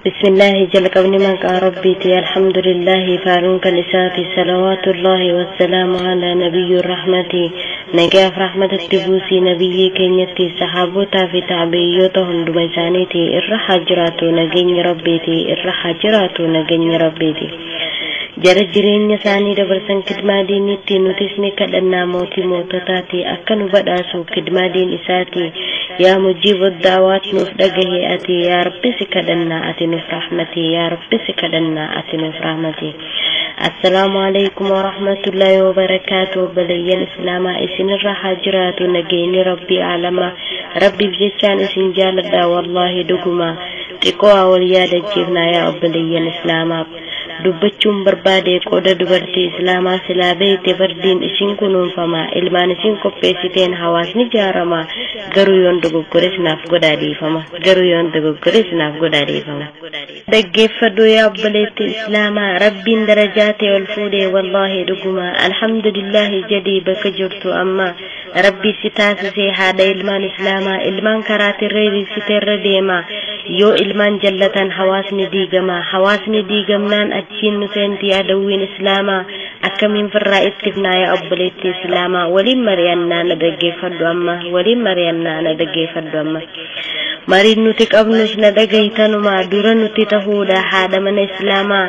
بسم الله jalqabni maqaa Rabbiiti. Alhamdulillahi, faaruun kan isaati. Salawaatullahi wassalaamu alaa nabiyyu rahmati. Nagaaf rahmatatti buusii nabiyyii keenyatti, sahaabotaa fi taabi'iyyoota hunduma isaaniiti irra haa jiraatu nageenyi Rabbiiti, irra haa jiraatu nageenyi Rabbiiti. Jara jireenya isaanii dabarsan kidmaa diinitti, nutis ni kadhannaa mootii moototaati akka nu badhaasu kidmaa diin isaati. Yaa mujiibu daawaat, nuuf dhagahe ati. Yaa Rabbi, si kadhannaa, ati nuuf rahmati. Yaa Rabbi, si kadhannaa, ati nuuf rahmati. Assalaamu alaikum warahmatullaahi wabarakaatu. Obboleeyyan islaamaa, isinirra haa jiraatu nageenyi Rabbii aalama. Rabbiif jechaan isin jaaladha, wallaahi dhuguma. Xiqqoo haa wal yaadachiifnaa, yaa obboleeyyan islaamaa. Dubbachuun barbaade qooda dubartii islaamaa. Silaa beeyte fardiin isin kunuunfama, ilmaan isin qopheessiteen hawaasni jaarama. Garuu yoon dogoggores naaf godhaa dhiifama. Garuu yoon dogoggores naaf godhaa dhiifama. Dhaggeeffadhu yaa obboleetti islaamaa, Rabbiin darajaa ta'e ol fuudhe, wallaahi dhuguma. Alhamdulillahi jedhii bakka jirtu amma. Rabbi si taasisee haadha ilmaan islaamaa. Ilmaan karaa tirreerisiteerra deema. Yoo ilmaan jallatan hawaasni diigama. Hawaasni diigamnaan achiin nu seentii adawwiin islaamaa. Akkamiin firraa ittifnaa, yaa obboleetti islaamaa? Waliin mari'annaa, na dhaggeeffadhu amma. Waliin mari'annaa, na dhaggeeffadhu amma. Mariin nuti qabnus na dhagaytanuma dura nuti tahuudha haadha mana islaamaa.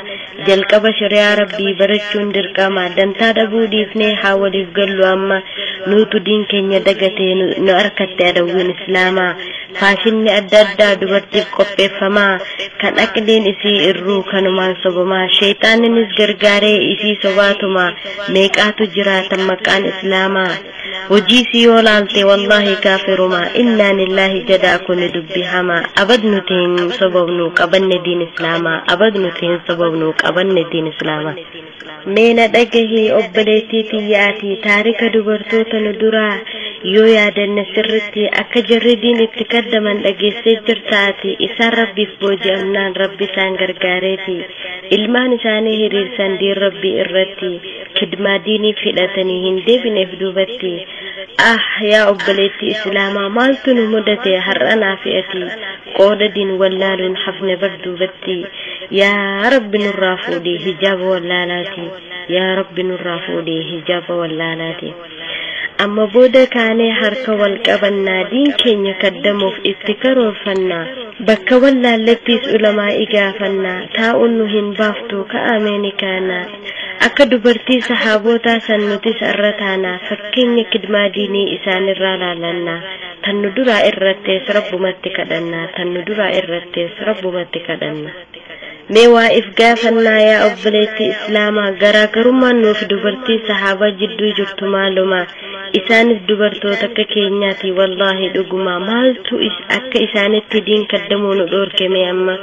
Jalqaba shari'aa Rabbii barachuun dirqama. Dantaa dhabuu dhiifnee haa waliif gallu amma. Nuutu diin keenya dagatee nu harkatte adawwiin islaamaa. Faashinni adda addaa dubartiif qopheeffamaa, kan aqliin isii irruu kanumaan sobamaa. Sheexaaninis gargaaree isii sobaatuma. Meeqaatu jiraatan maqaan islaamaa, hojii isii yoo laalte wallaahi kaafiruma. Innaa lillaahi jedhaa, kuni dubbi hamaa. Abad nuti hin sobobnu, qabanne diin islaamaa. Abad nuti hin sobobnu, qabanne diin islaamaa. Mee na dhagahii obboleettii xiyyaati, taarika dubartoota nu duraa yoo yaadanne sirritti, akka jarri diin itti kaddaman dhageessee jirtaati. Isaan Rabbiif booji'amnaan Rabbi isaan gargaareeti ilmaan isaanii hiriirsan diin Rabbii irratti. Kidmaa diiniif hidhatanii hin deebineef duubatti. Ah, yaa obboleettii islaamaa, maaltu nu mudate har'a naa fi ati? Qooda diin wallaaluun hafne bar duubatti. Yaa Rabbi, nurraa fuudhii hijaaba wallaalaati. Yaa Rabbi, nurraa fuudhii hijaaba wallaalaati. Amma booda kaanee harka wal qabannaa, diin keenya kaddamuuf itti karoorfannaa. Bakka wallaallettiis ulamaa igaafannaa. Taa'uun nu hin baaftu, ka'amee ni kaana. Akka dubartii sahaabotaa san nutis irra taana. Fakkeenya kidmaa diinii isaanirraa laalannaa. Tan nu duraa irrattees Rabbumatti kadhannaa. Tan nu duraa irrattees Rabbumatti kadhanna. Mee waa if gaafannaa, yaa obboleettii islaamaa, garaagarummaan nuuf dubartii sahaabaa jidduu jirtu maaluma? Isaanis dubartoota akka keenyaati, wallaahi dhuguma. Maaltu akka isaanitti diin kaddamuu nu dhoorke mee amma?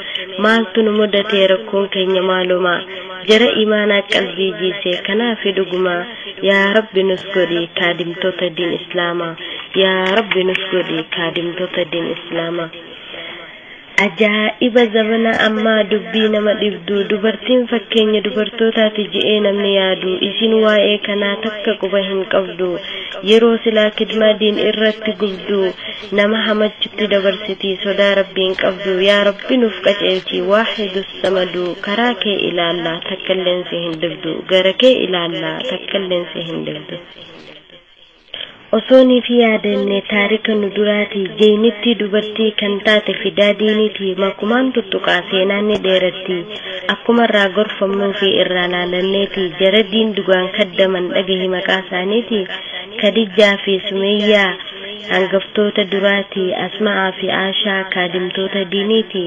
Maaltu nu mudatee? Rakkoon keenya maaluma? Jara imaanaa qalbii jiise kanaafi dhuguma. Yaa Rabbi, nus godhi kaadimtoota diin islaamaa. Yaa Rabbi, nus godhi kaadimtoota diin islaamaa. Ajaa'iba zamana ammaa, dubbii nama dhibdu. Dubartiin fakkeenya dubartootaati je'ee namni yaadu, isin waa'ee kanaa takka quba hin qabdu. Yeroo silaa kidmaa diin irratti gubdu nama hamachutti dabarsiti, sodaa Rabbiin qabdu. Yaa Rabbi, nuuf qaceelchi, waaxidu samadu. Karaa kee ilaallaa, takka si hin dhibdu. Gara kee ilaallaa, takka si hin dhibdu. Osoo niif yaadanne taarika nu duraati, jeenitti dubartii kan taate fidaa diiniiti. Makumaan tuttuqaa, seenaan ni dheeratti. Akkuma irraa gorfamnuu fi irraa laalanneeti, jara diin dhugaan kaddaman dhagahi maqaa isaaniiti. Kadijjaa fi Sumeeyyaa hangaftoota duraati. Asma'aa fi Aashaa kaadimtoota diiniiti.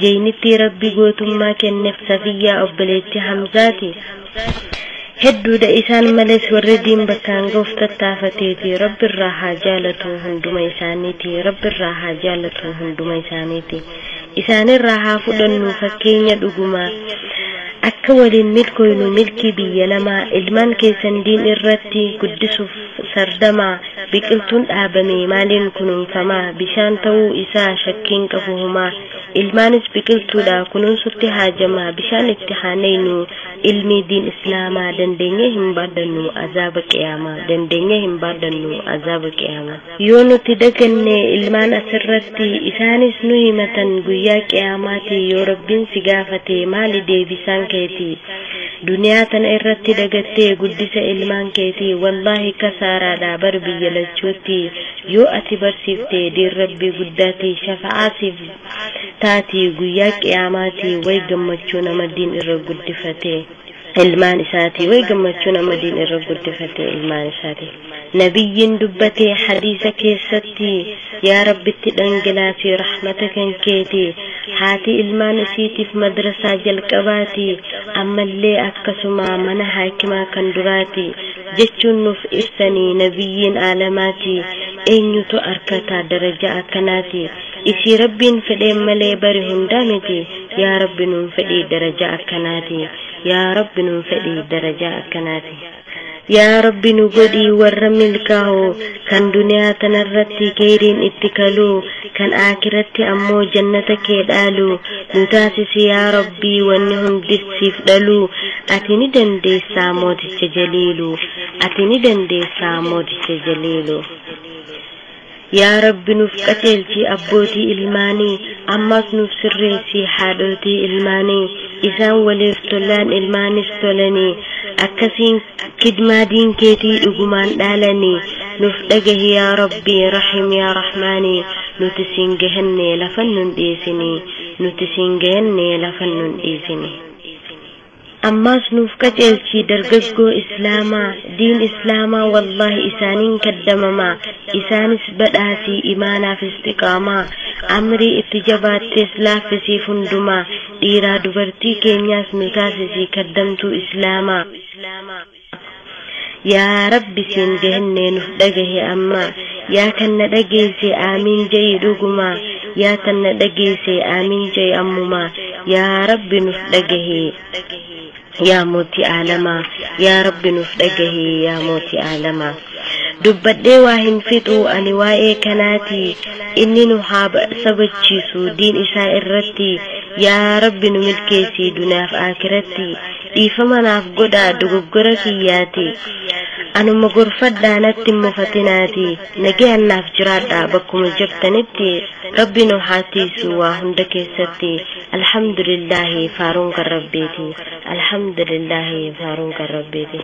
Jeenitti Rabbi gootummaa kenneef Safiyyaa obboleetti Hamzaati. Hedduudha isaan malees warri diin bakkaan ga'uuf tattaafateeti. Rabbi irraa haa jaalatu hunduma isaaniiti. Rabbi irraa haa jaalatu hunduma isaaniiti. Isaanirraa haa fudhannu fakkeenya dhuguma, akka waliin milkoynu milkii biyya namaa. Ilmaan keessan diin irratti guddisuuf sardamaa. Biqiltuun dhaabame maaliin kunuunfamaa? Bishaan ta'uu isaa shakkiin qabu humaa. Ilmaanis biqiltuudha, kunuunsutti haajamaa. Bishaan itti haa neynu. Ilmi diin islaamaa dandeenye hin baadhannu azaaba qiyaamaa, dandeenye hin baadhannu azaaba qiyaamaa. Yoo nuti daganne ilmaan asirratti, isaanis nu himatan guyyaa qiyaamaati. Yoo Rabbiin si gaafate maali deebisaan keeti? Duniyaa tana irratti dagattee guddisa ilmaan keeti, wallaahi kasaaraadha bar biyya lachuutti. Yoo ati barsiifte diin Rabbii guddaati, shafa'aa siif taati guyyaa qiyaamaati. Way gammachuu nama diin irra guddifate ilmaan isaati, way gammachuu nama diin irra guddifate ilmaan isaati. Nabiyyiin dubbatee hadiisa keessatti, yaa Rabbitti dhangalaasii rahmata kan keeti, haati ilmaan isiitiif madrasaa jalqabaati, ammallee akkasuma mana haakimaa kan duraati jechuun nuuf ibsanii nabiyyiin aalamaati. Eenyutu arkataa daraja akkanaati? Isii Rabbiin fedheen malee bari hundaa miti. Yaa Rabbi nuun fedhii daraja akkanaati, yaa Rabbi nuun fedhii daraja akkanaati. Yaa Rabbi nu godhii warra milkaa'u, kan duniyaa tanarratti keeyriin itti kaluu, kan aakiratti ammoo jannata kee dhaalu nu taasisi. Yaa Rabbii wanni hundi siif dhalu, ati ni dandeessaa mooticha jaliilu, ati ni dandeessaa mooticha jaliilu. Yaa Rabbi nuuf qajeelchi abbootii ilmaanii, ammas nuuf sirreessi haadhotii ilmaanii. Isaan waliif tolaan ilmaanis tolanii, akkasiin kidmaa diin keetii dhugumaan dhaalanii. Nuuf dhagahi yaa Rabbi rahim yaa Rahmaanii, nuti siin gahanne lafan nun dhiisini, nuti siin gahanne lafan nun dhiisini. Ammas nuuf qajeelchi dargaggoo islaamaa, diin islaamaa wallaahi isaaniin kaddamamaa. Isaanis badhaasii imaanaaf istiqaamaa, amrii itti jabaattees laaffisiif hundumaa. Dhiiraa dubartii keenyaas nu taasisii kaddamtuu islaamaa. Yaa Rabbi siin gahannee nuuf dhagahe amma, yaa kan na dhageesse aamiin je'i dhuguma, yaa tan na dhageesse aamiin je'i ammuma. Yaa Rabbi nuuf dhagahe yaa mootii aalamaa, yaa Rabbi nuuf dhagahe yaa mootii aalamaa. Dubbadhee waa hin fixu ani waa'ee kanaati, inni nu haa sabachiisu diin isaa irratti. Yaa Rabbi nu milkeessi duniyaaf aakiratti. Dhiifama naaf godhaa dogoggora kiyyaati, anuma gorfadhaa natti hin mufatinaati. Nagayaan naaf jiraadhaa bakkuma jirtanitti, Rabbi nu haa tiisu waa hunda keessatti. Alhamdulillaahi faaruun kan Rabbiiti, alhamdulillaahi faaruun kan Rabbiiti.